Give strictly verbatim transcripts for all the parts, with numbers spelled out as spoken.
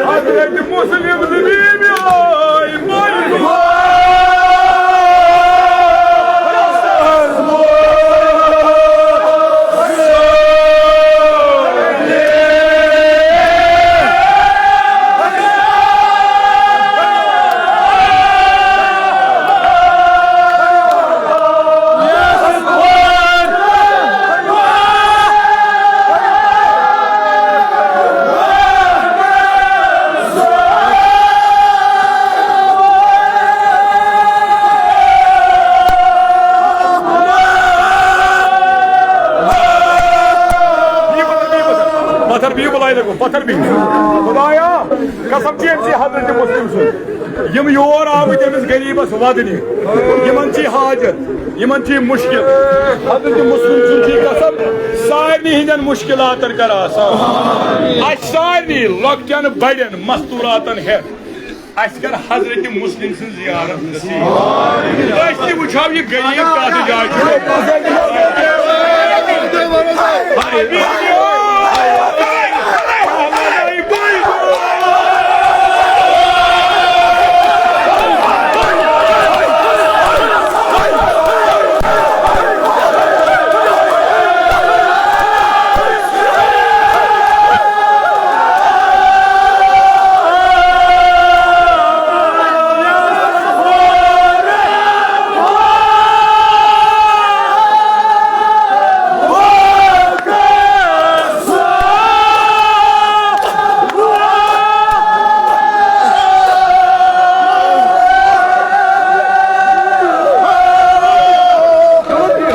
حضرت مسلم نبی آئی۔ پتھر بِہِو، بلایہِ لگو، پتھر بِہِو۔ خدایا، قسم چھِ أمۍ سٕے حضرت مسلم سُنٛد۔ یِم یور آمٕتۍ أمِس غریٖبس ودنہِ، یِمن چھِ حاجت، یِمن چھِ مُشکِل۔ حضرت مسلم سُنٛد چھِ قسم، سارنٕے ہٕنٛدٮ۪ن مُشکِلاتن کر آسان۔ اَسہِ سارنٕے لۄکٹٮ۪ن بڑٮ۪ن مستوٗراتن ہٮ۪تھ اَسہِ کر حضرت مسلم سٕنٛز زیارت نصیب۔ أسۍ تہِ وٕچھو یہِ غریٖب کتھ جایہِ چھُ۔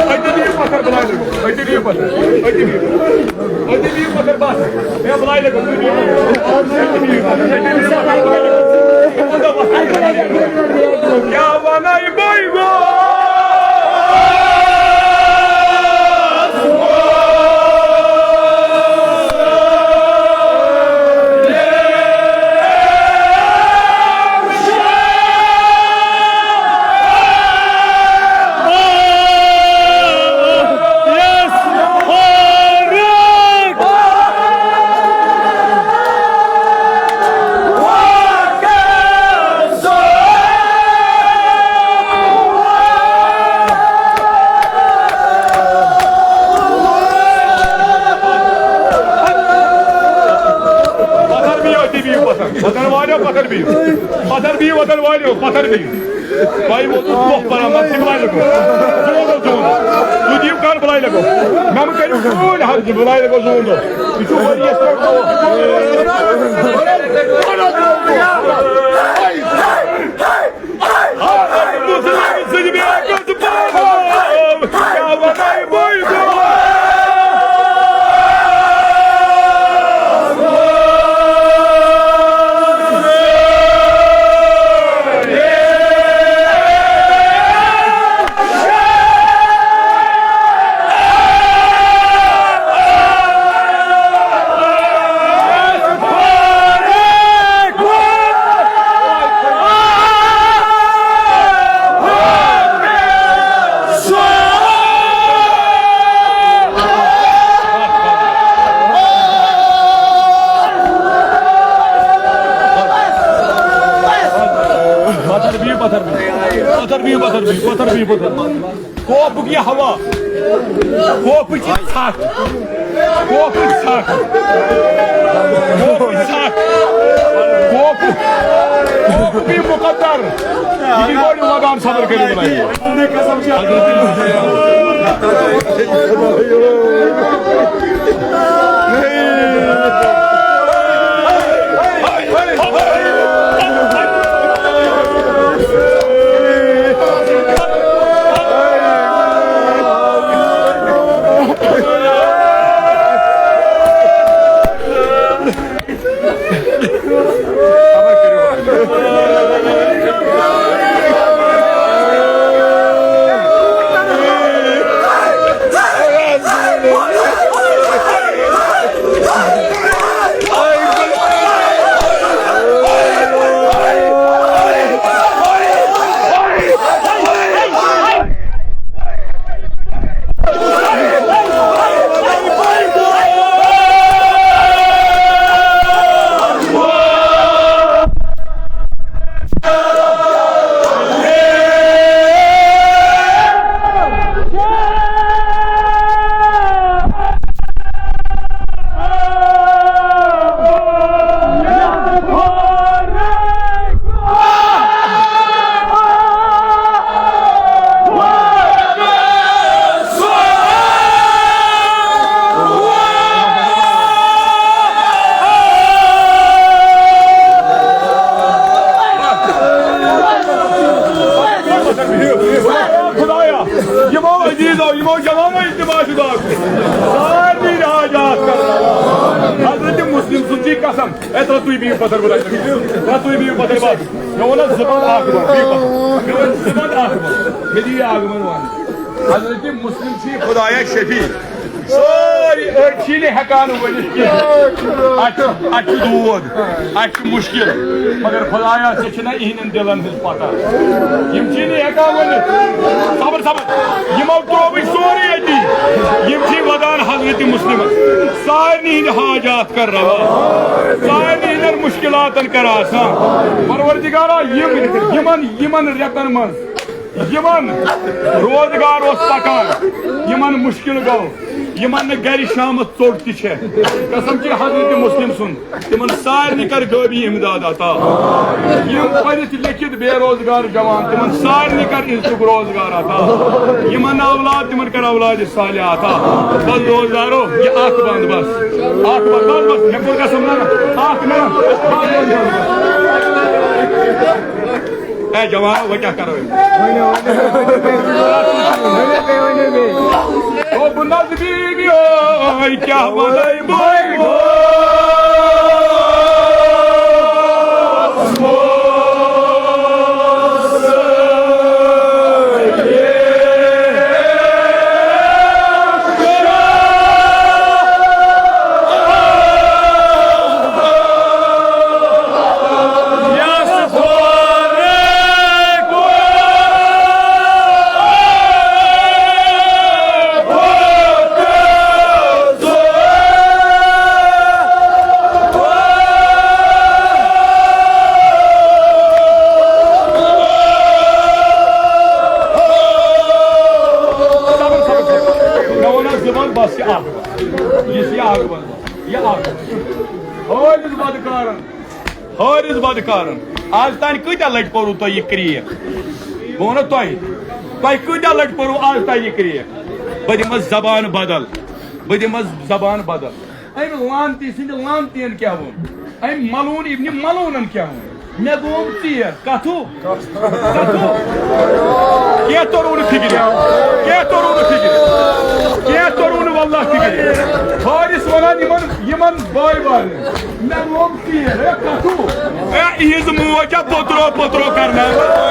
أتی بِہِو پَتھر، بَلاے لَگو۔ أتی بِہِو پَتھر۔ أتی بِہِو۔ أتی بِہِو پَتھر، بَس۔ ہے، بَلاے لَگو۔ أتی بِہِو پَتھر۔ أتی بِہِو پَتھر۔ کیٛاہ وَنَے بہٕ گوٚو؟ پتھر بِہِو، أتی بِہِو پتھر۔ پتھر والٮ۪و، پتھر بِہِو۔ پتھر بِہِو، پتھر والٮ۪و، پتھر بِہِو۔ بھائی، وہ تو بہت بڑا مت، بلاے لَگو۔ زون دو، زون دو۔ تُہۍ دِیِو کر، بلاے لَگو۔ مےٚ مہٕ کٔرِو کٲلۍ حظ، بلاے لَگو، زون دو۔ یہِ چھُ واریاہ سخت۔ پتھر بِہِو، پتھر بِہِو۔ پتھر بِہِو، پتھر بِہِو، پتھر بِہِو، پتھر۔ کوپُک یہِ ہوا، کوپٕچ یہِ ژھٹھ، کوپٕچ ژھٹھ، کوپٕچ ژھٹھ، کوپُک، کوپُک یہِ مُقدر، یہِ کِتھ پٲٹھۍ چھُ لگان صبر کٔرِتھ بَناوِ؟ اے، ترٛاو تُہۍ بِہِو پَتھر، بہٕ ترٛاوٕ تُہۍ بِہِو۔ ترٛاو تُہۍ بِہِو پَتھر، بَس۔ مےٚ ووٚن حظ زٕ بَند اَکھ بَند، بِہِو پَتھر۔ مےٚ ووٚن زٕ بَند اَکھ بَند۔ مےٚ دِیِو یہِ اَکھ بَند وَن۔ حضرت مسلم چھُ یہِ خدایا شفیع۔ سٲری أڑۍ چھِ نہٕ ہٮ۪کان ؤنِتھ کینٛہہ۔ اَتہِ چھُ، اَتہِ چھُ دود، اَتہِ چھُ مُشکِل۔ مگر خدایا، ژےٚ چھِ نہ یِہِنٛدٮ۪ن دِلَن ہٕنٛز پَتہ۔ یِم چھِ نہٕ ہٮ۪کان ؤنِتھ۔ صبر، صبر۔ یِمو ترٛووُے سورُے أتی۔ یِم چھِ وَدان حضرت مسلمَس۔ سارنٕے ہِنٛدۍ حاجات کر روا، سارنٕے ہِنٛدٮ۪ن مُشکِلاتَن کر آسان۔ پروردگارا، یِم، یِمَن، یِمَن رٮ۪تَن منٛز یِمَن روزگار اوس پَکان، یِمَن مُشکِل گوٚو، یِمَن نہٕ گَرِ شامَس ژوٚٹ تہِ چھےٚ، قسم چھِ حضرت مسلم سُنٛد، تِمَن سارنٕے کر غٲبی اِمداد عطا۔ یِم پٔرِتھ لیٚکھِتھ بے روزگار جوان، تِمَن سارنٕے کر رِزقُک روزگار عطا۔ یِمَن نہٕ اولاد، تِمَن کر اولاد صالح عطا۔ بس دوستدارو، یہِ اَکھ بَند بس۔ اَکھ بَند، بس، بس، مےٚ کوٚر قسم نہ، اَکھ نہ۔ اے جوانو، وۄنۍ کیٛاہ کرو؟ ؤنِو، ؤنِو، ؤنِو، بیٚیہِ ؤنِو، بیٚیہِ ؤنِو، بیٚیہِ۔ او بہٕ نظمی میٲنۍ کیٛاہ وَنَے بہٕ؟ مےٚ ووٚن حظ، زٕ بَند بس، یہِ اَکھ بَند۔ یُس یہِ اَکھ بَند، یہِ اَکھ بَند۔ حٲرِث بدکارن، حٲرِث بدکارن، آز تام کۭتیٛاہ لَٹہِ پوٚروٕ تۄہہِ یہِ کرٛیک؟ بہٕ وَنو تۄہہِ، تۄہہِ کۭتیٛاہ لَٹہِ پوٚروٕ آز تام یہِ کرٛیک؟ بہٕ دِمَس زبان بدل، بہٕ دِمَس زبان بدل۔ أمۍ لعنتی سٕنٛدِ لعنتین کیٛاہ ووٚن؟ أمۍ ملعون ابن ملعونن کیٛاہ ووٚن؟ مےٚ گوٚوم ژیر۔ کتھو؟ کتھو؟ کینٛہہ توٚروٕ نہٕ فِکرِ۔ کینٛہہ توٚروٕ نہٕ فِکرِ۔ کینٛہہ توٚروٕ نہٕ واللہ فِکرِ۔ حٲرِث ونان یِمن، یِمن بٲے بارنٮ۪ن، مےٚ گوٚوم ژیر۔ ہے کتھو؟ ہے، یِہٕنٛز موج چھا پوٚترو پوٚترو کرناوان؟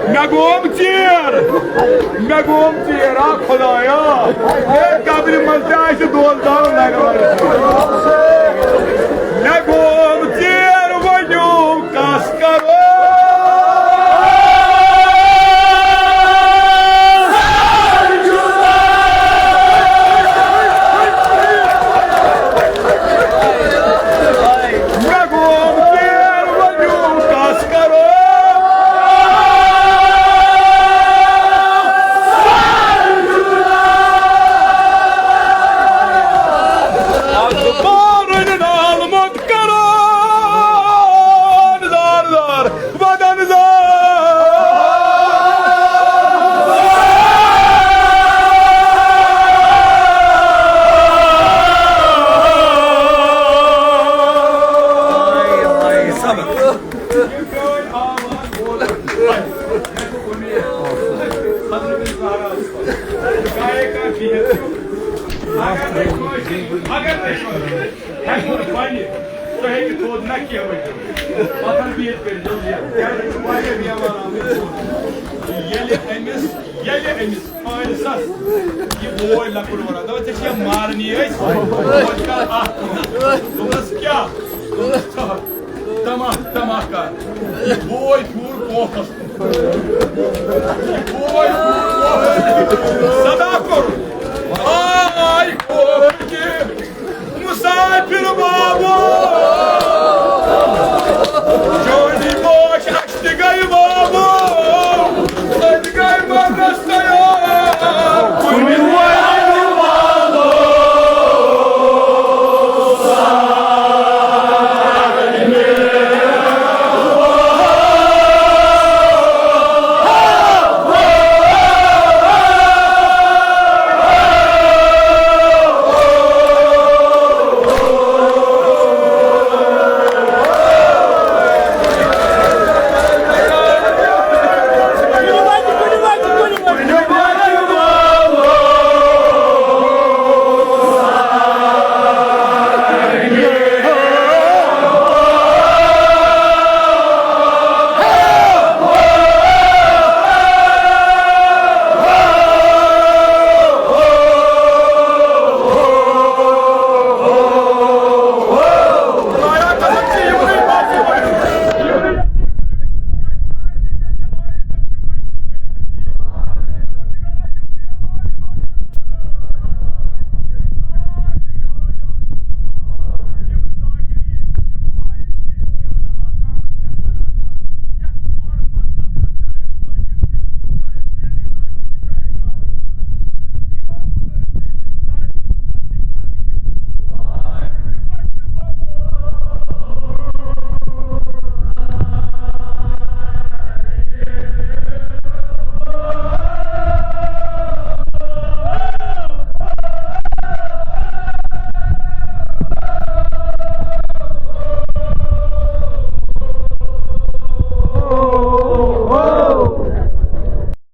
مےٚ گوٚوم ژیر، مےٚ گوٚوم ژیر، آ خدایا، ہے قبرِ منٛز تہِ آسہِ دوزدار لگان۔ مےٚ گوٚوم ژیر، ؤنِو کس کرو؟ مےٚ گوٚوم ژیر، ؤنِو کس کرو؟ بارٕنۍ نال مت کران زار زار، بدن زار۔ اگر تُہۍ کٲشِر، اگر تُہۍ کٲشِر ہٮ۪کو نہٕ ؤنِتھ، تُہۍ ہیٚکِو تھوٚد نہ کینٛہہ ؤنِتھ۔ پَتہٕ بِہِتھ کٔرِتھ جلدی۔ کیٛازِ چھُ واریاہ بیمار آمٕتۍ یور۔ ییٚلہِ أمِس، ییٚلہِ أمِس فٲرسَس یہِ بوے لۄکُٹ وَنان، دَپان، "ژےٚ چھےٚ مارنی أسۍ؟" توتہِ کَر اَکھ کٲم۔ دوٚپمَس، "کیٛاہ؟" دوٚپمَس، "ژٕ ہا، تَماہ، تَماہ کَر۔ یہِ بوے پھیوٗر کوفَس منٛز۔" یہِ بوے پھیوٗر کوفَس منٛز۔ صدا کوٚر۔ آے کوفہٕ کہِ مسافر بابو۔